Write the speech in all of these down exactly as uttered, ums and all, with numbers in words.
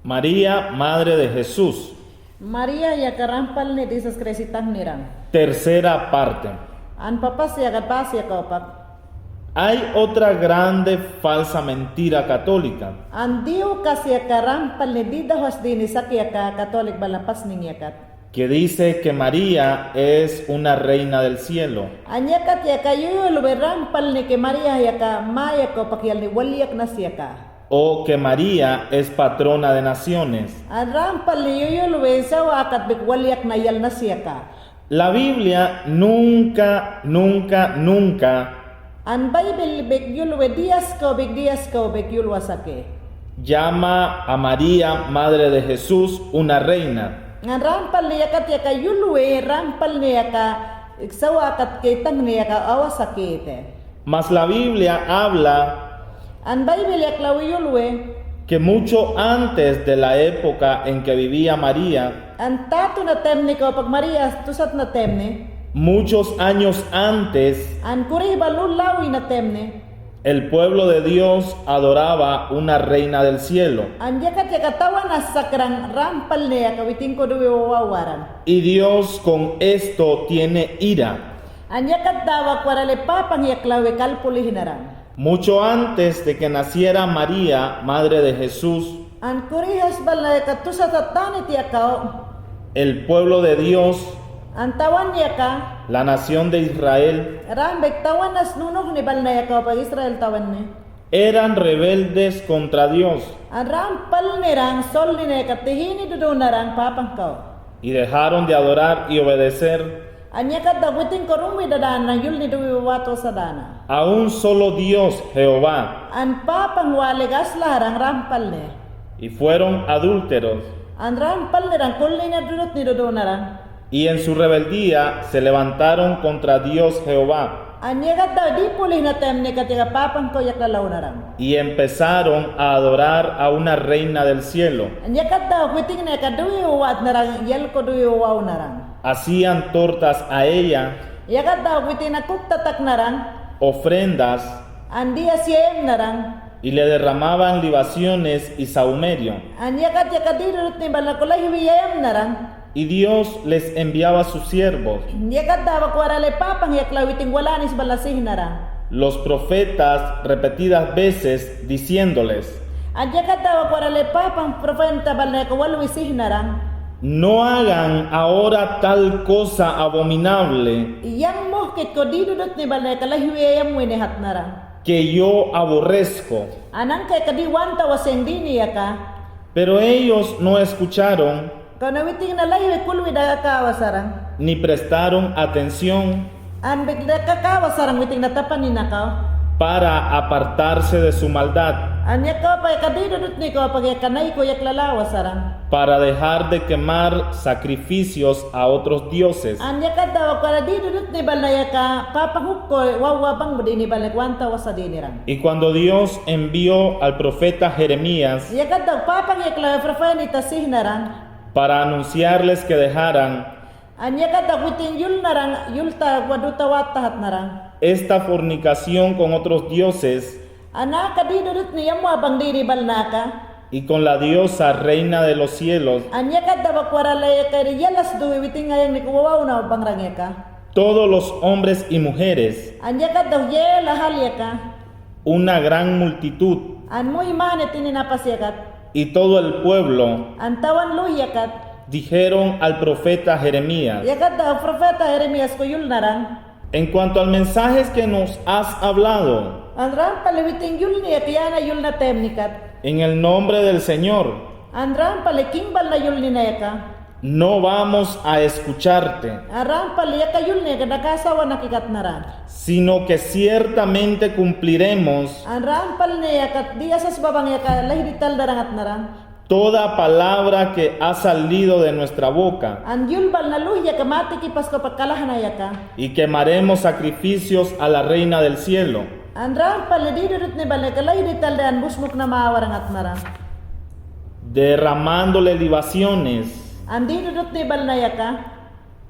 María, madre de Jesús. María yaka rampalni Jisas Kraist tangnirang. Tercera parte. An papas yakat bas yaka opak. Hay otra grande falsa mentira católica. An diyukas yaka rampalni didahwas dini sak yaka Katolik balna pasning yakat. Que dice que María es una reina del cielo. An yakat yaka yuyulwi rampalni que María yaka ma yaka opak yalni walyaknas yaka. O que María es patrona de naciones. An rampalni yuyulwi sawakat bik walyakna yalnas yaka. La Biblia nunca, nunca, nunca An Baybil bik yulwi diyaskawbik, diyaskawbik yulwa saki. Llama a María, madre de Jesús, una reina. An rampalni yakat yaka yulwi rampalni yaka sawakat ketangni yaka awa saki te. Mas la Biblia habla An Baybil yaklawi yulwi. Que mucho antes de la época en que vivía María, An tatuna taymni ka opak María tusatna taymni. Muchos años antes, An kurihba lun lawina taymni. El pueblo de Dios adoraba una reina del cielo. An yakat yaka tawanas sakrang rampalni yaka witin ko duwi wawaran. Y Dios con esto tiene ira. An yakat dawak warali papang yaklawi kalpulihnarang. Mucho antes de que naciera María, madre de Jesús, An kurihas balna yaka tusat tanit yaka o. El pueblo de Dios, An tawan yaka. La nación de Israel, Rambik tawanas nunuhni balna yaka opak Israel tawanni. Eran rebeldes contra Dios. An rampalnirang solnina yaka tihini dudunarang papang kao. Y dejaron de adorar y obedecer An yakat dawak witin ko rumwi dadanrang yulni duwi wawat o sadana. A un solo Dios, Jehová. An papang wali kaslaharang rampalni. Y fueron adúlteros. An rampalnirang kulnina dudutni dudunarang. Y en su rebeldía se levantaron contra Dios, Jehová. An yakat dawak dipulihna taymni ka yaka papang kao yaklalawnarang. Y empezaron a adorar a una reina del cielo. An yakat dawak witin na yaka duwi wawatnarang yalko duwi wawawnarang. Hacían tortas a ella. Yakat dawak witin na kuk tataknarang. Ofrendas. An diyas yayamnarang. Y le derramaban libaciones y sahumerio. An yakat yaka didudutni balna ko lahiwi yayamnarang. Y Dios les enviaba sus siervos. Yakat dawak warali papang yaklawi witin walanis balna sihnarang. Los profetas repetidas veces diciéndoles. An yakat dawak warali papang profeta balna yaka walwi sihnarang. No hagan ahora tal cosa abominable. Yang muhkit ko didudutni balna yaka lahiwi yayamwini hatnarang. Que yo aborrezco. An angka yaka di wantawa siyang dini yaka. Pero ellos no escucharon. Kana witin na lahiwi kulwi dakakawa sarang. Ni prestaron atención. An bik dakakawa sarang witin na tapanina kao. Para apartarse de su maldad. An yaka opak yaka didudutni kao opak yaka nai ko yaklalawa sarang. Para dejar de quemar sacrificios a otros dioses. An yakat dawak warali didudutni balna yaka papang hukko wawwa bang dini balna yaka wantawa sa dinirang. Y cuando Dios envió al profeta Jeremías Yakat dawak papang yaklawi profeta sihnarang. Para anunciarles que dejaran An yakat dawak witin yulnarang, yulta waduta watta hatnarang. Esta fornicación con otros dioses. An aka didudutni yamwa bang dini balna aka. Y con la diosa reina de los cielos. An yakat dawak warali yaka iyalas duwi witin ayangni ko wawawna bangrang yaka. Todos los hombres y mujeres. An yakat dawak yela hal yaka. Una gran multitud. An muhimani tini napas yakat. Y todo el pueblo. An tawan luhi yakat. Dijeron al profeta Jeremías. Yakat dawak profeta Jeremías ko yulnarang. En cuanto al mensaje que nos has hablado. An rampali witin yulni yaka yana yulna taymni kat. En el nombre del Señor. An rampali king balna yulnina yaka. No vamos a escucharte. An rampali yaka yulni yaka dakasawanaki katnarang. Sino que ciertamente cumpliremos. An rampalni yaka diyasas babang yaka lahidi taldarang hatnarang. Toda palabra que ha salido de nuestra boca. An yul balna luhi yaka matikipas ko pakalahna yaka. Y quemaremos sacrificios a la reina del cielo. An rampali didudutni balna yaka lahidi talde an busmuk namawarang hatnarang. Derramándole libaciones. An didudutni balna yaka.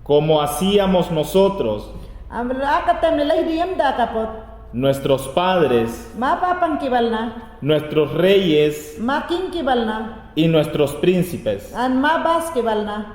Como hacíamos nosotros. An aka taymni lahidi yamda kapot. Nuestros padres, ma papangki balna, nuestros reyes, ma kingki balna, y nuestros príncipes, an ma baski balna.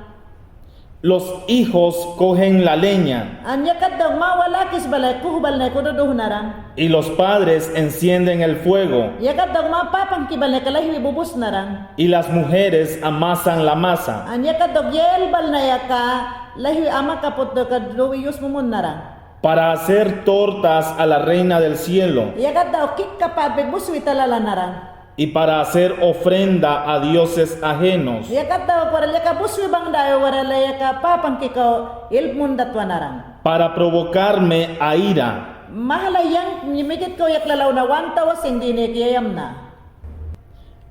Los hijos cogen la leña, an yakat daw ma walakis bala kuh balna kududuh naran. Y los padres encienden el fuego, yakat daw ma papangki balna ka lahiwi bubus naran. Y las mujeres amasan la masa, an yakat daw yel balna yaka lahiwi amakaput daw ka duwi yusmumun naran. Para hacer tortas a la Reina del Cielo, yakat daw kikkapatbik buswi talala naran. Y para hacer ofrenda a dioses ajenos, yakat daw warala yaka buswi bangdaywa warala yaka papangki kaw ilp mundatwa naran. Para provocarme a ira, mahala yang mekitkaw yaklalaw na wanta wasing dine ki yayamna.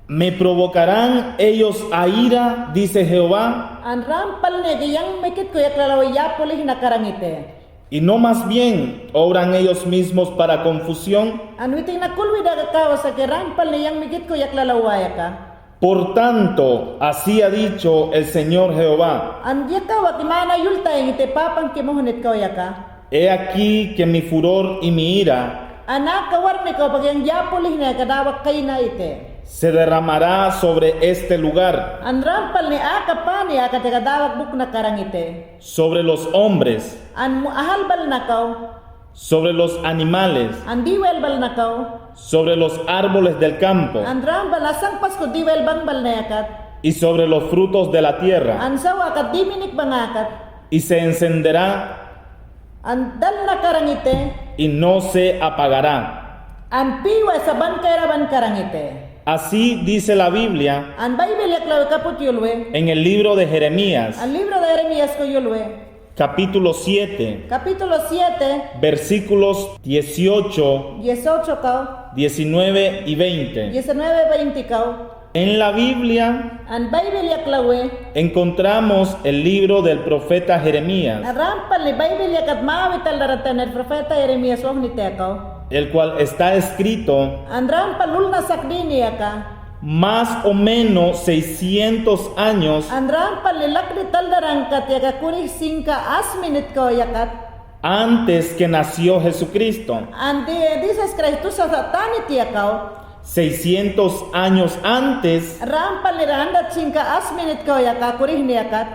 Me provocarán ellos a ira, dice Jehová. An rampalne ki yang mekitkaw yaklalaw yapulihna karangite. Y no más bien obran ellos mismos para confusión. An witin na kulwi daga kaw sa ki rampalne yang mekitkaw yaklalaw wayaka. Por tanto, así ha dicho el Señor Jehová. An yakawa ki mana yultayngite papangki muhnit kaw yaka. He aquí que mi furor y mi ira, an aka warmi kaw pag yang yapulihna yaka dawak kayna ite, se derramará sobre este lugar, an rampalne aka pani aka teka dawak bukna karangite. Sobre los hombres, an mu-, ahal balna kaw. Sobre los animales, an diwel balna kaw. Sobre los árboles del campo, an rampal asang pasku diwel bang balna yakat. Y sobre los frutos de la tierra, an sawa aka diminik bang akat. Y se encenderá, an dalna karangite. Y no se apagará, an piwa sa ban kayrawan karangite. Así dice la Biblia, an Baybil yaklawi kaput yulwi. En el libro de Jeremías, an libro de Jeremías ko yulwi. Capítulo siete, capítulo siete, versículos dieciocho, dieciocho kaw, diecinueve y veinte. Diecinueve, veinte kaw. En la Biblia, an Baybil yaklawi, encontramos el libro del profeta Jeremías, an rampalne Baybil yakat mawi taldaran tayna profeta Jeremías wawhnite kaw, el cual está escrito, an rampal lulna sakdini yaka, más o menos seiscientos años, an rampalne lakdi taldaran kat yaka kurih singka asminit kaw yakat. Antes que nació Jesucristo, an di-, Jisas Kraist tusa sa tanit yaka. Seiscientos años antes, rampalne ra andat singka asminit kaw yaka kurihni yakat.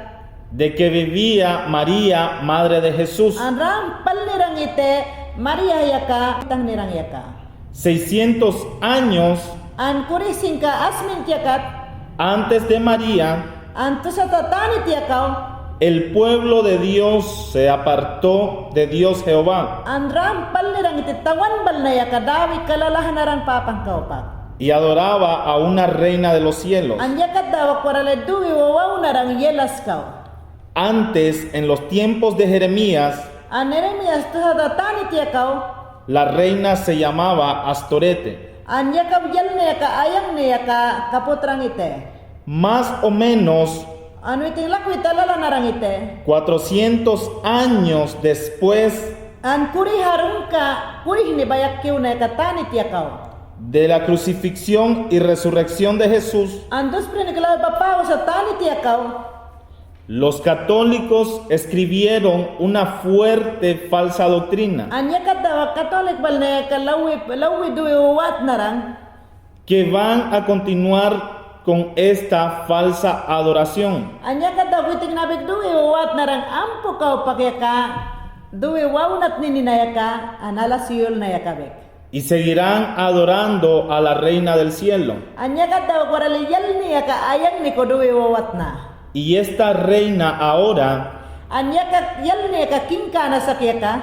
De que vivía María, madre de Jesús, an rampalne rangite María yaka, tangni rang yaka. Seiscientos años, an kurih singka asminit yakat. Antes de María, an tusa sa tanit yaka. El pueblo de Dios se apartó de Dios Jehová, an rampalne rangite tawan balna yaka dawi kalalahan naran papang kaw pak. Y adoraba a una reina de los cielos. An yakat dawak warala duwi wawaw naran yelas kaw. Antes, en los tiempos de Jeremías, an Jeremías tusa sa tanit yaka, la reina se llamaba Astorete, an yaka yalne yaka ayangni yaka kaput rangite. Más o menos, an witin lakwi talala narangite. Cuatrocientos años después, an kurih rungka kurihni bayak kiwna yaka tanit yaka, de la crucifixión y resurrección de Jesús, an dusprini kilaw papaw sa tanit yaka. Los católicos escribieron una fuerte falsa doctrina, an yakat dawak katolik balne ka lawwi, lawwi duwi wawat naran, que van a continuar con esta falsa adoración, an yakat dawak witin nabik duwi wawat naran ampu kaw pak yaka duwi wawnat nini na yaka, an ala siyul na yaka bek. Y seguirán adorando a la reina del cielo, an yakat dawak warala yalni yaka ayangni ko duwi wawatna. Y esta reina ahora, an yaka yalni yaka kingkana sak yaka,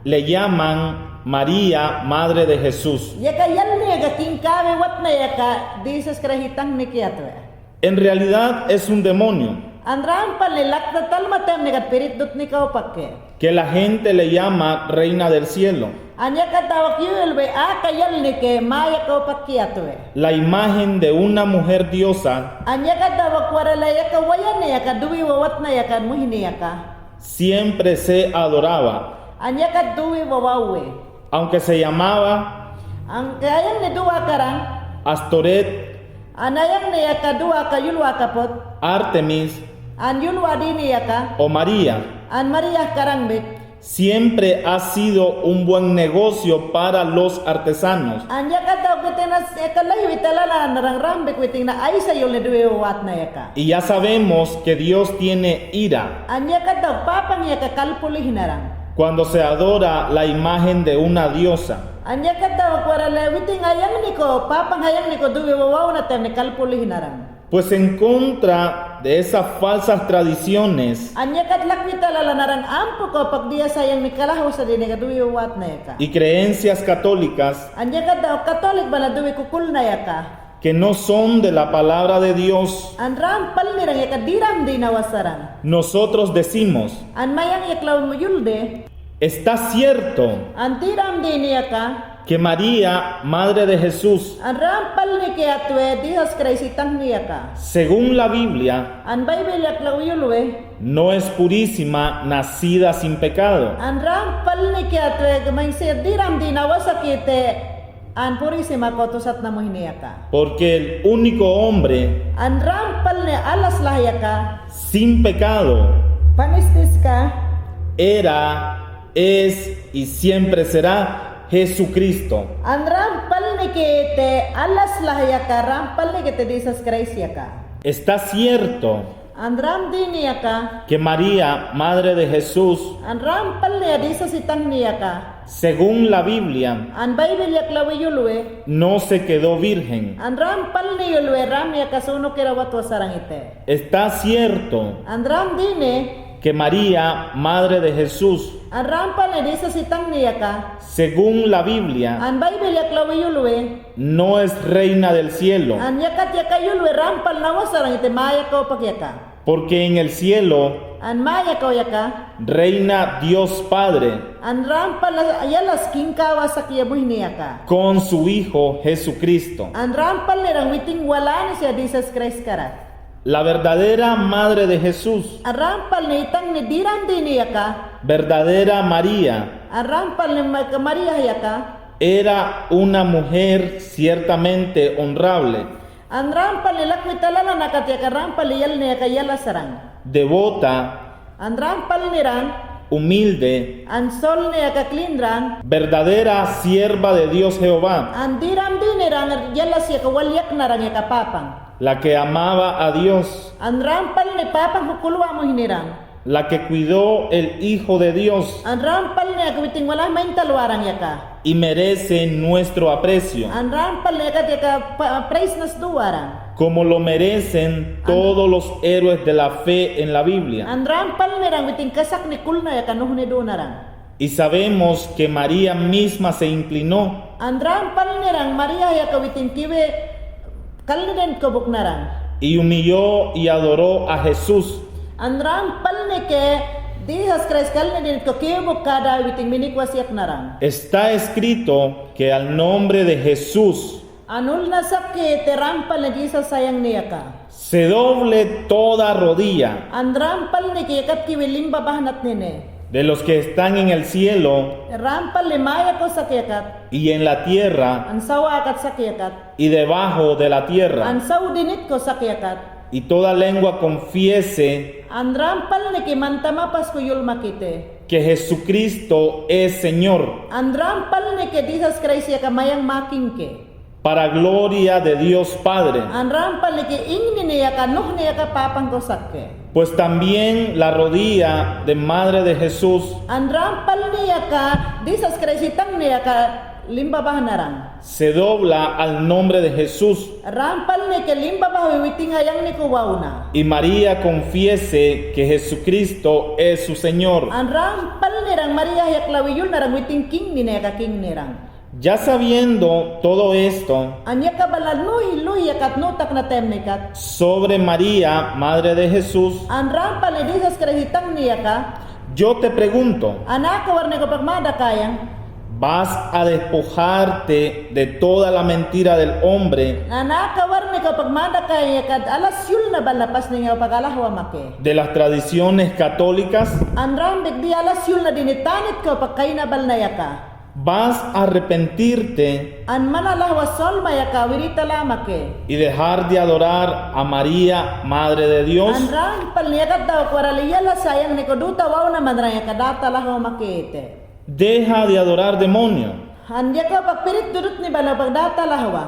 le llaman María, madre de Jesús, yaka yalni yaka kingkawi watna yaka Jisas Kraist tangni kiyatwe. En realidad es un demonio, an rampalne lakta talmatemne kat pirit dutni kaw pakke, que la gente le llama reina del cielo, an yakat dawak yuyulbe aka yalnike maya kaw pak kiyatwe. La imagen de una mujer diosa, an yakat dawak warala yaka wayani yaka duwi wawatna yaka muhini yaka, siempre se adoraba, an yakat duwi wawawwe. Aunque se llamaba, aunque ayangni duwa karan, Astoret, an ayangni yaka duwa ka yulwa kaput, Artemis, an yulwa dini yaka, o María, an María karan bek, Siempre ha sido un buen negocio para los artesanos. An yakat daw witin na s-, eka lahi witin na lalan narang rambik witin na aisa yulne duwi wawatna yaka. Y ya sabemos que Dios tiene ira. An yakat daw Papan yaka kalpuli hinarang. Cuando se adora la imagen de una diosa. An yakat daw kuwarale witin ayangni ko, Papan ayangni ko duwi wawawna tayma kalpuli hinarang. Pues en contra de esas falsas tradiciones, an yakat lakwi talalan narang ampu ko pagdiyasayangni kalahaw sa dine ka duwi wawatna yaka. Y creencias católicas, an yakat daw Katolik bana duwi kukulna yaka. Que no son de la palabra de Dios, an rampalnirang yaka diramdi nawa sarang. Nosotros decimos, an mayang yaklaw yulde. Está cierto, an diramdi ini yaka. Que María, madre de Jesús, an rampalni ke atwe Jisas Kraist itangni yaka. Según la Biblia, an Baybil yaklaw yulwe. No es purísima, nacida sin pecado. An rampalni ke atwe ke mayang se diramdi nawa sa kite, an purísima ko tusat namuhini yaka. Porque el único hombre, an rampalni alas lah yaka, sin pecado, panistiska, era, es y siempre será Jesucristo. An rampalni ke ite alas lah yaka, rampalni ke ite Jisas Kraist yaka. Está cierto, an ramdi ini yaka. Que María, madre de Jesús, an rampalni Jisas itangni yaka. Según la Biblia, an Baybil yaklaw yulwe. No se quedó virgen. An rampalni yulwe ram yaka sunukira watwa sarang ite. Está cierto, an ramdi ini. Que María, madre de Jesús, an rampalni Jisas itangni yaka. Según la Biblia, an Baybil yaklaw yulwe. No es reina del cielo. An yakat yaka yulwe rampal nawa sarang ite, maya kawpak yaka. Porque en el cielo, an maya kaw yaka, reina Dios Padre, an rampal yalas kingkawa sakya muhini yaka. Con su Hijo Jesucristo. An rampalnirang witin walanis ya Jisas Kraist karak. La verdadera madre de Jesús, an rampalni itangni diramdi ini yaka. Verdadera María, an rampalni ma-, María yaka. Era una mujer ciertamente honrable. An rampalni lakwi talalan nakat yaka rampalni yalni yaka yalas sarang. Devota, an rampalnirang. Humilde, an solni yaka klinrang. Verdadera sierva de Dios Jehová, an diramdinirang yalas yaka walyaknarang yaka Papan. La que amaba a Dios, an rampalni Papan kukuluwa muhinirang. La que cuidó el Hijo de Dios, an rampalni yaka witin walahi mañtalwarang yaka. Y merece nuestro aprecio, an rampalni yakat yaka pa-, praisnas duwarang. Como lo merecen todos los héroes de la fe en la Biblia. An rampalnirang witin kasakni kulna yaka nuhni dunarang. Y sabemos que María misma se inclinó. An rampalnirang María yaka witin kiwi kalnident ko buknarang. Y humilló y adoró a Jesús. An rampalni ke Jisas Kraist kalnident ko kiwi buk kada witin minikwas yaknarang. Está escrito que al nombre de Jesús, an ulna sakke ite rampalni Jisas sayangni yaka. Se doble toda rodilla. An rampalni ke yakat kiwi limba bahnat nene. De los que están en el cielo, rampalni maya ko sak yakat. Y en la tierra, an sawakat sak yakat. Y debajo de la tierra, an saw dinit ko sak yakat. Y toda lengua confiese, an rampalni ke mantamapas ko yulma kite. Que Jesucristo es Señor. An rampalni ke Jisas Kraist yaka mayang ma king ke. Para gloria de Dios Padre. An rampalni ke ingni ne yaka, nuhni yaka Papan ko sakke. Pues también la rodilla de madre de Jesús, an rampalni yaka Jisas Kraist itangni yaka limba bahnarang. Se dobla al nombre de Jesús. Rampalni ke limba bahwi witin ayangni ko wawna. Y María confiese que Jesucristo es su Señor. An rampalnirang María yaklawi yulnarang witin kingni ne yaka kingnirang. Ya sabiendo todo esto, an yaka bala luhi, luhi yakat nutakna tayma yakat. Sobre María, madre de Jesús, an rampalni Jisas Kraist itangni yaka. Yo te pregunto, an aka warni ko pakmadakayang. ¿Vas a despojarte de toda la mentira del hombre? An aka warni ko pakmadakayang yakat alas yulna bala pasning ko pakalahwa make. De las tradiciones católicas. An rambik di alas yulna dine tanit ko pakayna balna yaka. Vas a arrepentirte. An man alahwa solmayaka wirita lamake. Y dejar de adorar a María, Madre de Dios. An rampalni yakat dawak warali iyala sayangniko duta wawna manrayaka data lahwa makite. Deja de adorar demonio. An yakapak pirit dudutni bala pak data lahwa.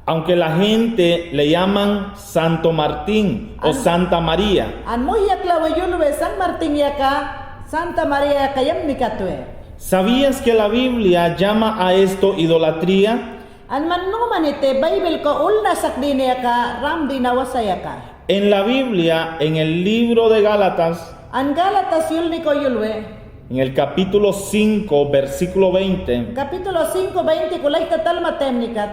Aunque la gente le llaman Santo Martín o Santa María. An muhyi yaklawi yulwe San Martín yaka, Santa María yaka yamni katwe. ¿Sabías que la Biblia llama a esto idolatría? An man numanite Baibilko ulna sakdini yaka ram dina wasayaka. En la Biblia, en el libro de Gálatas, An Gálatas yulniko yulwe. En el capítulo cinco, versículo veinte. Capítulo cinco, veinteko layta talmat emnikat.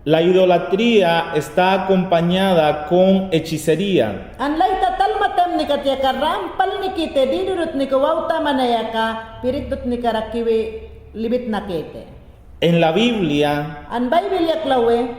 La idolatría está acompañada con hechicería. An layta talmat emnikat yaka rampalnikite didudutniko wawtamanayaka pirit dudutnikarak kiwi libitnakite. En la Biblia, An Baibil yaklawi.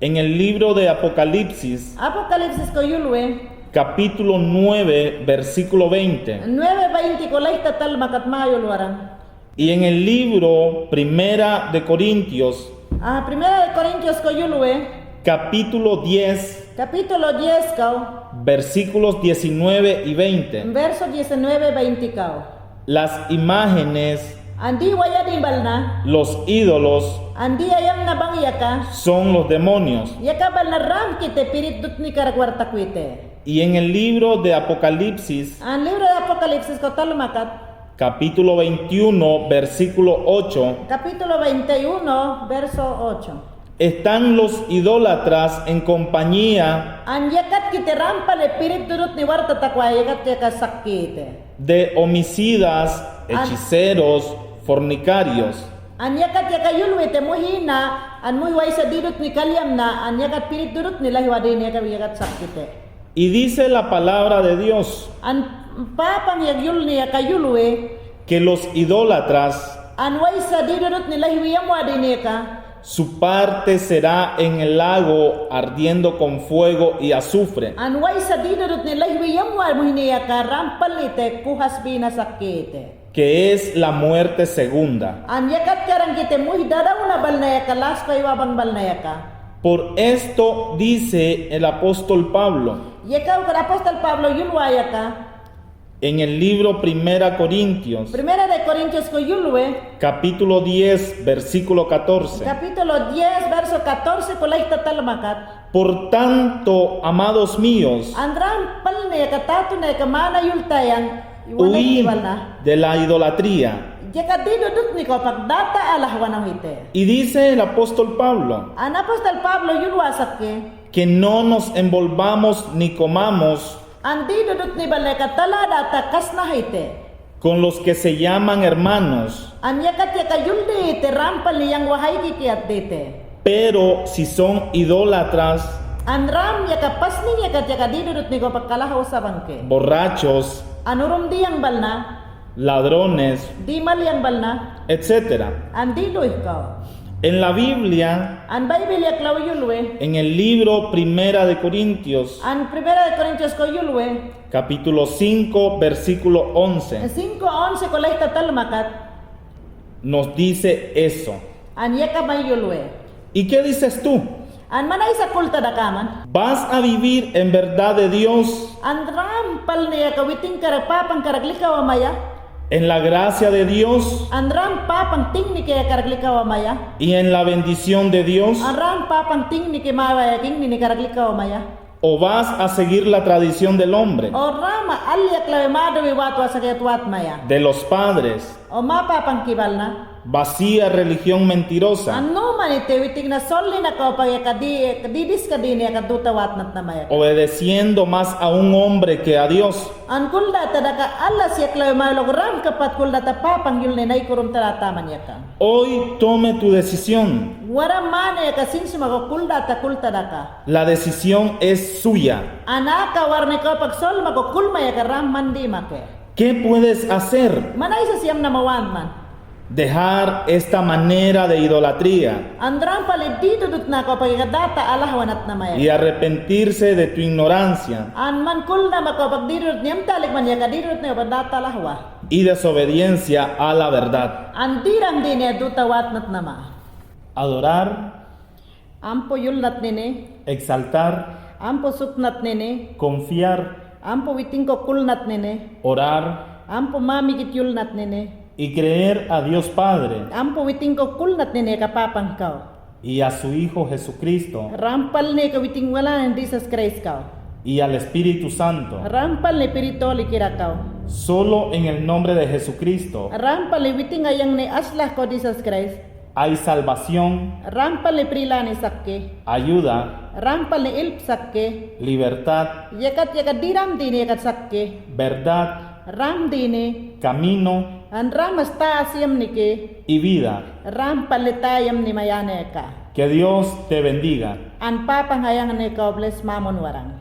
En el libro de Apocalipsis, Apokalipsisko yulwe. Capítulo nueve, versículo veinte. Nueve veinteko layta talmakat mayul waran. Y en el libro Primera de Corintios, Ah, Primera de Korintiosko yulwe. Capítulo diez, Capítulo diezko. Versículos diecinueve y veinte. Verso diecinueve, veinteko. Las imágenes, An di wayani balna. Los ídolos, An di ayamna bangyaka. Son los demonios. Yaka balna ramkite pirit dudutnikarak wartakwite. Y en el libro de Apocalipsis, An libro de Apokalipsisko talmakat. Capítulo veintiuno, versículo ocho. Capítulo veintiuno, verso ocho. Están los idólatras en compañía. An yakatkite rampali pirit dudutni wartatakwa yakat yaka sakkite. De homicidas, hechiceros, fornicarios. An yakat yaka yulwite muhyina, an muhyi waysa didutni kalyamna, an yakat pirit dudutni lahwa dini yaka yakat sakkite. Y dice la palabra de Dios. An Papan yak yulni yaka yulwi. Que los idólatras. An waysa didudutni lahwi yamwa dini yaka. Su parte será en el lago ardiendo con fuego y azufre. An waysa didudutni lahwi yamwa muhyini yaka rampalite kuhas bina sakkite. Que es la muerte segunda. An yakat karankite muhyi dadaw na balna yaka, las paywa bang balna yaka. Por esto dice el apóstol Pablo. Yaka ukar apóstol Pablo yulwa yaka. En el libro Primera Corintios. Primera de Corintiosku yulwi. Capítulo diez, versículo catorce. Capítulo diez, verso catorce, kulayta talmakat. Por tanto, amados míos, An rampalni yaka tatuna yaka mana yultayang, huid de la idolatría. Yaka didudutni kopak data alahwa na huyte. Y dice el apóstol Pablo. An apóstol Pablo yulwa sakke. Que no nos envolvamos ni comamos. An didudutni bal yaka tala data kasna huyte. Con los que se llaman hermanos. An yakat yaka yuldite rampalni yang wahaykiki addite. Pero si son idólatras. An ram yaka pasning yakat yaka didudutni kopak kalahwa sabangke. Borrachos. An urumdiyang balna. Ladrones. Dimalyang balna. Etcétera. An diluhkaw. En la Biblia. An Baibil yaklaw yulwi. En el libro Primera de Corintios. An Primera de Corintiosku yulwi. Capítulo cinco, versículo once. Cinco once kulayta talmakat. Nos dice eso. An yaka may yulwi. ¿Y qué dices tú? An manaysa kultadaka man. ¿Vas a vivir en verdad de Dios? An rampalni yaka witin karak Papan karak likawa maya. En la gracia de Dios. An ram Papan tingniki karak likawa maya. Y en la bendición de Dios. An ram Papan tingniki mawaya tingnini karak likawa maya. ¿O vas a seguir la tradición del hombre? O rama alli yaklawi maduwi watwa sakit watmaya. De los padres. O ma papanki balna. Vacía religión mentirosa. An numanite witikna sollina kopak yaka di, didiska dini yaka duta watnat namaya. Obedeciendo más a un hombre que a Dios. An kuldata daka allas yaklawi mayuluk ramka pat kuldata Papan yulni naykurumta data man yaka. Hoy tome tu decisión. Wara man yaka sinsima ko kuldata kulta daka. La decisión es suya. An aka warni kopak solma ko kulma yaka ram man dimake. ¿Qué puedes hacer? Manaysa siyam na mawan man. Dejar esta manera de idolatría. An rampali didudut na kao pagkadata alahwa natnamaya. Y arrepentirse de tu ignorancia. An man kulnama kao pagdidudut niyam talik man yaka didudut na kao pagdata alahwa. Y desobediencia a la verdad. An diramdini a dutawat natnama. Adorar. Ampo yulnat nene. Exaltar. Ampo suknat nene. Confiar. Ampo witing ko kulnat nene. Orar. Ampo mamikit yulnat nene. Y creer a Dios Padre. Ampo witing ko kulnat nene ka Papang kao. Y a su Hijo Jesucristo. Rampalne ka witing walanen Jisas Kraist kao. Y al Espíritu Santo. Rampalne Piritu Holikira kao. Solo en el nombre de Jesucristo. Rampalne witing ayangni asla ko Jisas Kraist. Hay salvación. Rampalne prilani sakke. Ayuda. Rampalne ilp sakke. Libertad. Yakat, yakat diramdini yakat sakke. Verdad. Ramdini. Camino. An ram asta siyamnike. Y vida. Rampalne tayamni mayaneka. Que Dios te bendiga. An Papang ayangni kao bless mamun warang.